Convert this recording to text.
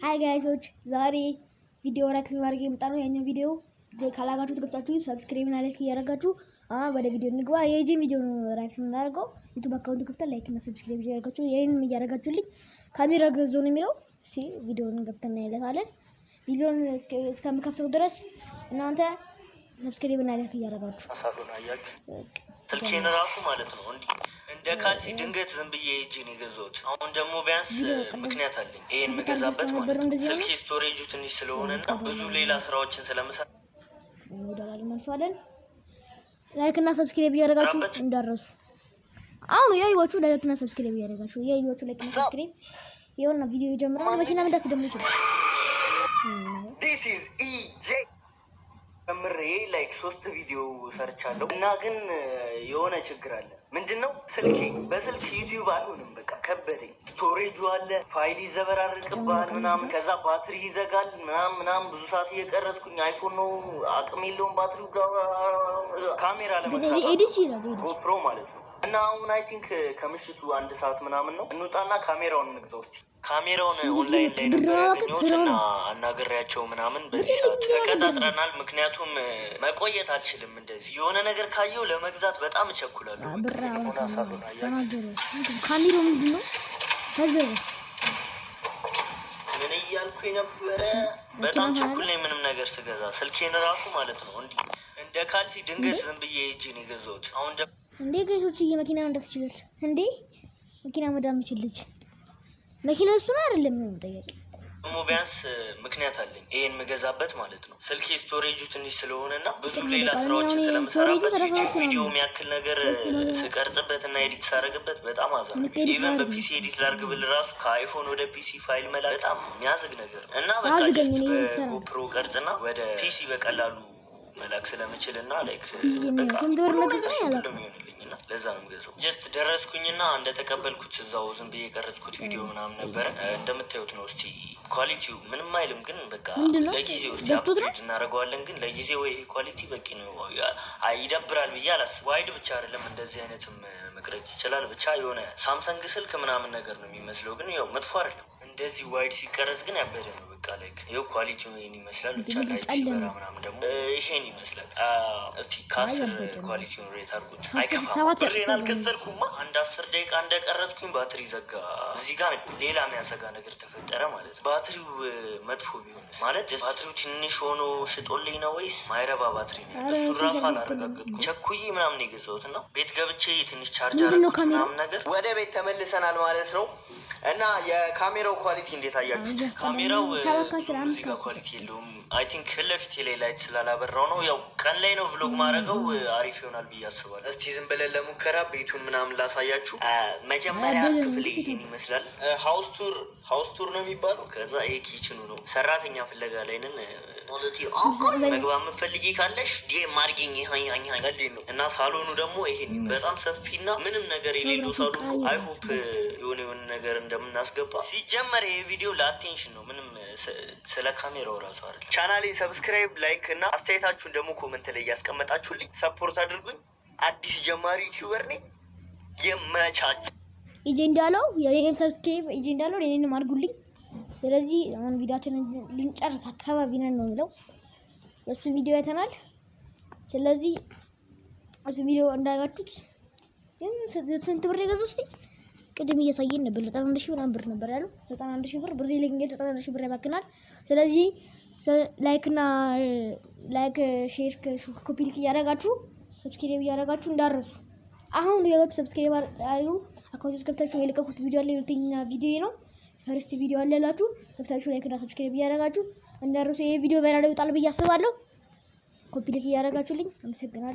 Hi guys ኦች፣ ዛሬ ቪዲዮ react ማድረግ የመጣ ነው። ያኛው ቪዲዮ ካላጋችሁት ገብታችሁ subscribe እና like እያደረጋችሁ አሁን ወደ ቪዲዮ እንግባ። የጂም ቪዲዮ ነው react የምናደርገው። YouTube account ከፍተን like እና subscribe እያደረጋችሁ ይሄንም እያደረጋችሁልኝ ካሜራ ገዞ ነው የሚለው። እስኪ ቪዲዮውን ገብተን እናያለን። ቪዲዮውን እስከምከፍተው ድረስ እናንተ subscribe እና like እያደረጋችሁ ሳሉን አያችሁ። ስልኬን ራሱ ማለት ነው እንዲህ እንደ ካልሲ ድንገት ዝም ብዬ ሄጄ ነው የገዛሁት። አሁን ደግሞ ቢያንስ ምክንያት አለኝ ይሄን የምገዛበት ማለት ነው። ስልኬ storage ኡ ትንሽ ስለሆነና ብዙ ሌላ ስራዎችን ስለምሰራ ወደ መልሰዋለን። Like እና subscribe እያደረጋችሁ እንዳረሱ። አሁን ያዩዋችሁ like እና subscribe እያደረጋችሁ ያዩዋችሁ like እና subscribe የሆነ ቪዲዮ ይጀምራል። መኪና መንዳት ደግሞ ይችላል። This is EJ። ምሬ like ሶስት ቪዲዮ ሰርቻለሁ እና ግን የሆነ ችግር አለ። ምንድን ነው? ስልኬ በስልክ YouTube አይሆንም። በቃ ከበደኝ። Storage ኡ አለ፣ ፋይል ይዘበራርቅብሃል ምናምን፣ ከዛ ባትሪ ይዘጋል ምናምን ምናምን። ብዙ ሰዓት እየቀረጽኩኝ iPhone ነው፣ አቅም የለውም ባትሪው ጋር ካሜራ ለመግዛት GoPro ማለት ነው። እና አሁን I think ከምሽቱ 1 ሰዓት ምናምን ነው። እንውጣና ካሜራውን እንግዛው እስኪ። ካሜራውን ኦንላይን ላይ ነበር ያገኘሁት እና አናግሬያቸው ምናምን በዚህ ሰዓት ተቀጣጥረናል። ምክንያቱም መቆየት አልችልም። እንደዚህ የሆነ ነገር ካየው ለመግዛት በጣም እቸኩላለሁ። ሆና ሳሎን አያችሁት? ካሜራው ምንድን ነው? ምን እያልኩ ነበረ? በጣም ቸኩል ነኝ ምንም ነገር ስገዛ። ስልኬን ራሱ ማለት ነው እንዲህ እንደ ካልሲ ድንገት ዝም ብዬ ሄጄ ነው የገዛሁት። አሁን እንዴ guys ኦች፣ መኪና መንዳት ይችላል እንዴ? መኪና መንዳት የሚችል ልጅ መኪና እሱ ነው አይደለም ነው ጠያቂ። ደግሞ ቢያንስ ምክንያት አለኝ ይሄን የምገዛበት ማለት ነው። ስልኬ storage ኡ ትንሽ ስለሆነና ብዙ ሌላ ስራዎችን ስለምሰራበት YouTube ቪዲዮ የሚያክል ነገር ስቀርጽበት እና edit ሳደርግበት በጣም አዛ ነው። Even በ PC edit ላርግ ብል ራሱ ከ iPhone ወደ PC ፋይል መላክ በጣም የሚያዝግ ነገር ነው እና በቃ just በ GoPro ቀርጽና ወደ PC በቀላሉ መላክ ስለምችል እና like በቃ ሁሉ ነገር simple ነው የሚሆንልኝ እና ለዛ ነው የምገዛው። Just ደረስኩኝና እንደተቀበልኩት እዛው ዝም ብዬ የቀረጽኩት ቪዲዮ ምናምን ነበረ። እንደምታዩት ነው። እስቲ quality ው ምንም አይልም፣ ግን በቃ ለጊዜው እስቲ upgrade እናደርገዋለን። ግን ለጊዜው ይሄ quality በቂ ነው። ይደብራል ብዬ አላስብም። Wide ብቻ አይደለም፣ እንደዚህ አይነትም መቅረጽ ይችላል። ብቻ የሆነ Samsung ስልክ ምናምን ነገር ነው የሚመስለው፣ ግን ያው መጥፎ አይደለም። እንደዚህ wide ሲቀረጽ ግን ያበደ ነው። በቃ like ይኸው quality ው ይሄን ይመስላል። ብቻ light ሲበራ ምናምን ደግሞ ይሄን ይመስላል። እስቲ ከ10 quality ውን rate አድርጉት። አይከፋም። ብሬን አልከሰርኩማ። አንድ 10 ደቂቃ እንደቀረጽኩኝ ባትሪ ዘጋ። እዚህ ጋር ሌላ የሚያሰጋ ነገር ተፈጠረ ማለት ነው። ባትሪው መጥፎ ቢሆንስ? ማለት ባትሪው ትንሽ ሆኖ ሽጦልኝ ነው ወይስ ማይረባ ባትሪ ነው? እሱን ራሱ አላረጋገጥኩም። ቸኩዬ ምናምን የገዛሁት እና ቤት ገብቼ ትንሽ ቻርጅ አደረኩት ምናምን ነገር ወደ ቤት ተመልሰናል ማለት ነው። እና የካሜራው quality እንዴት አያችሁት? ካሜራው እዚህ ጋር quality የለውም። I think ፊት ለፊቴ ላይ light ስላላበራው ነው። ያው ቀን ላይ ነው vlog ማድረገው፣ አሪፍ ይሆናል ብዬ አስባለሁ። እስቲ ዝም ብለን ለሙከራ ቤቱን ምናምን ላሳያችሁ። መጀመሪያ ክፍል ይሄን ይመስላል። House tour፣ house tour ነው የሚባለው። ከዛ ይሄ kitchen ኑ ነው። ሰራተኛ ፍለጋ ላይ ነን። ማለት መግባት የምትፈልጊ ካለሽ DM አድርጊኝ። ቀልዴን ነው። እና ሳሎኑ ደግሞ ይሄን በጣም ሰፊና ምንም ነገር የሌለው ሳሎኑ። I hope የሆነ የሆነ ነገር እንደምናስገባ። ሲጀመር ይሄ ቪዲዮ ለ attention ነው፣ ምንም ስለ ካሜራው ራሱ አይደለም። ቻናሌ subscribe፣ like እና አስተያየታችሁን ደግሞ comment ላይ እያስቀመጣችሁልኝ support አድርጉኝ። አዲስ ጀማሪ YouTuber ነኝ። የመቻችሁ። ኢጄ እንዳለው የኔንም subscribe፣ ኢጄ እንዳለው የኔንም አድርጉልኝ። ስለዚህ አሁን ቪዲዮአችንን ልንጨርስ አካባቢ ነን ነው የሚለው። የእሱ ቪዲዮ አይተናል። ስለዚህ እሱ ቪዲዮ እንዳያችሁት ግን ስንት ብር የገዛው እስቲ ቅድም እያሳየን ነበር። 91,000 ምናምን ብር ነበር ያለው። 91,000 ብር ብር የለኝ፣ 91,000 ብር ያባክናል። ስለዚህ like እና like፣ share፣ copy link እያደረጋችሁ subscribe እያደረጋችሁ እንዳረሱ። አሁን ያላችሁ subscribe አድርጉ። Account ውስጥ ገብታችሁ የለቀኩት ቪዲዮ አለ። የሁለተኛ ቪዲዮ ነው። First ቪዲዮ አለላችሁ። ገብታችሁ like እና subscribe እያደረጋችሁ እንዳረሱ። ይሄ ቪዲዮ viral ይወጣል ብዬ አስባለሁ። Copy link እያደረጋችሁልኝ አመሰግናለሁ።